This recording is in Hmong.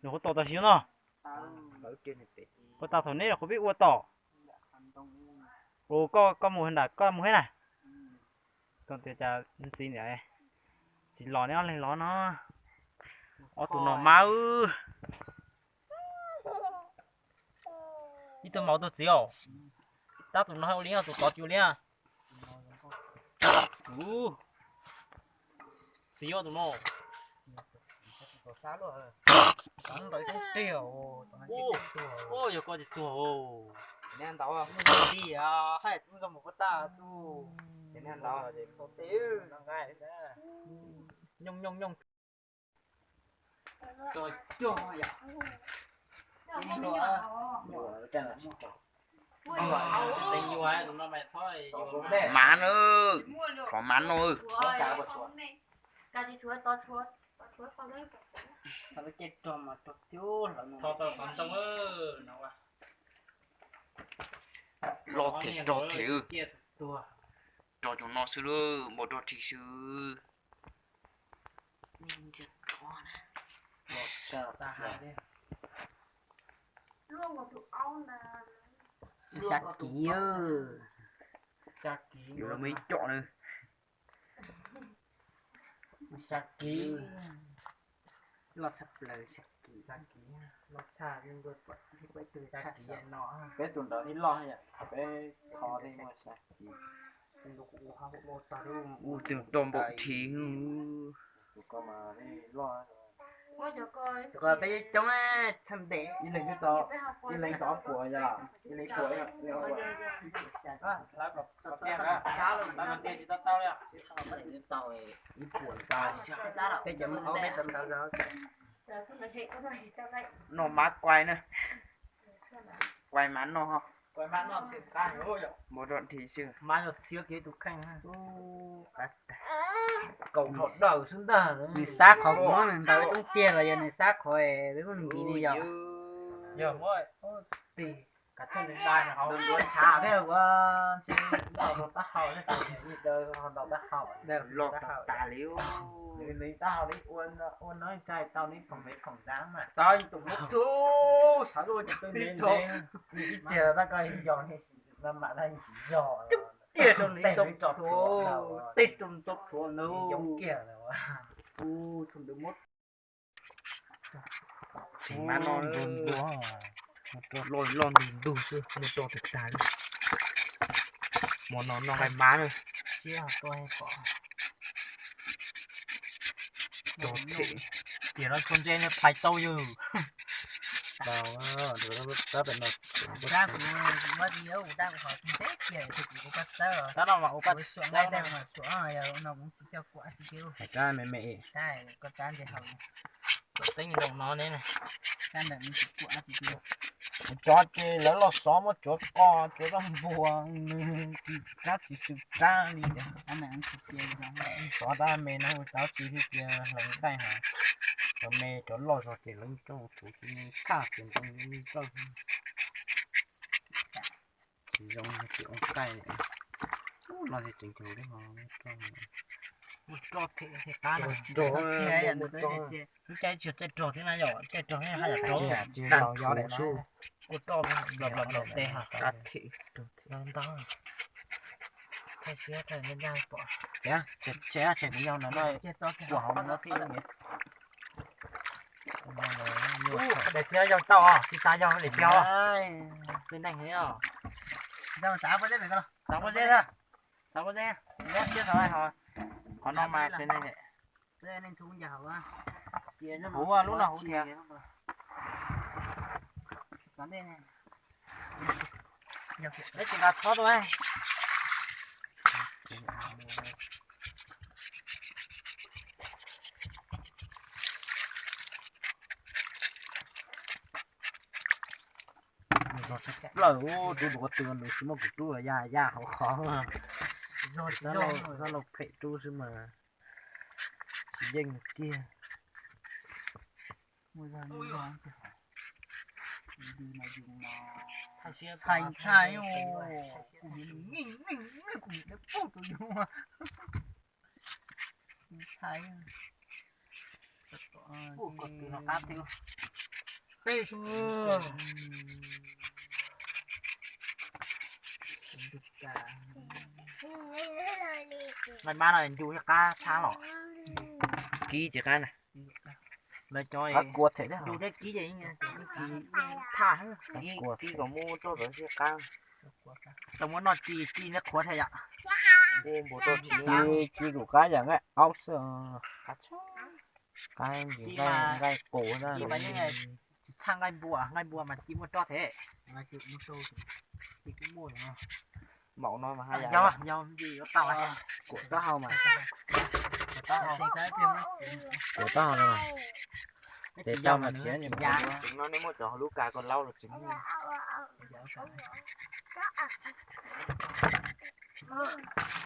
Nws qhuav tom tau tsis yog no. Puas tas thaum neb los qhuav pib ua tom. Ua koj, koj mus nram koj mus thiab na. Tau tias cas ntxiv niam txiv los neb ob leeg los no. Ob tug no mab. Ib tug maum tug txiv os. Tab tus no ua li, tus tod tsis ua li. Tus txiv ua tus no. Ntawd tib tiag. Yog koj tsis tuag. Li hais mus koj tag tus. Nyooj nyooj nyooj. Mav na, thov mav no. Loj them rog them. Rog cov no xwb, npau rog rhi xwb. Xya kiv, yuav los muaj ib co na. Xya kiv, loj tshaj plaws xya kiv. Peb tus ntawd thiaj loj, peb thov li muaj xya kiv. Ua tus rog npau rhi. Peb coob txhaj ntev. Ib leeg tau, ib leeg tau ob puas yog, ib leeg tau ib puas ntau. Peb cov Hmoob peb tau ntawd. Noj mab kuai na. Kuai mab noj. Npau rog rhi xwb. Kaum dhau daws xwb ntag. Nws xav qhov kuv muab nws ntaus coob tiag los yog nws xav qhov peb muab nws nkiv ne yog. Nws tshav thiab ua ntshe ntaus rau taub hau, ntaus taub hau, loj tas tas li. Nws taub hau li ua no tsa tau neb khoom pem khoom dab mas. Tau tus muab tub xav lub ua cov tib tso. Ib tiag tab koj yog ne, mam mam tsis yog. Tiag rau nws tso pluav, tej rau nws tso pluav ntawd. Tus ntawd muab. Mab no loj loj ntug ntug xwb, muab tso tag tag li. Hmo no noj nqaij mab na. Rog them, tiam no txhua ntse ne phais tau yog. Tab no mas ua paj txawb. Hais kab me me. Teeb zoo no ne. Cov ces lawv los xov muab tsuav qos tsuav rab npua, nws tsis rab tsis xwm rab li. Xov rab me no ua rau tsis hwj cia hleev nqaij hos. Cov me cov loj zog ces lawv coj mus tsuav ces thaj ces ntoo li roj. Tsis zoo ces ua nqaij. No ces tseem ceev li ho. Ua roj them them qab no. Lub caij tsis caij rog thiab na yom, caij rog thiab haj yam rog. Ua roj los los los tes ha. Qab them rog them. Los ntau. Thaij siab thaij ncaj ncaj pom. Tias tsem tsem tsem nws yog no no. Ua hauv no thiab. Daim txiv yog tau os, tsis tas yog daim txiv os. Peb neeg os. Txav pob zeb, txav pob zeb, txav pob zeb. Siab tau ho. Qhov no mas peb neeg. Huv, lub no huv tiag. Neb tsis nqa tshob tuaj. Plaws, rub duav tw nws tsis muaj kuv rub ya ya hauv qhov. Xab laug phem rub xwb mas tsis yeej tiag. Ntshai ntshai, kuv niam nws nyeej nyeej nyeej kuv niam dawb paug tus yus. Ntshai. Ua koj tus no qab thiab. Nqaij mab no ncu thiab qab tshaj los. Kib tsis qab na. Lawv cov ncu thiab kib ces tsis thaj. Kib kom muab rau lawv thiaj qab. Tau muab noj ci ci neb qhuav thiaj yom. Ci kuv qab yam nqaij aub xwb. Qab nqaij qus na. Tsis tshaj nqaij npua, nqaij npua mas ci muaj roj thiab. Maum no mas haj yam. Kuam taub hau mas. Kuam taub hau no mas. Ces tau mas tsis, no nej muab cov hauv lub kas ko laub los tsis muaj.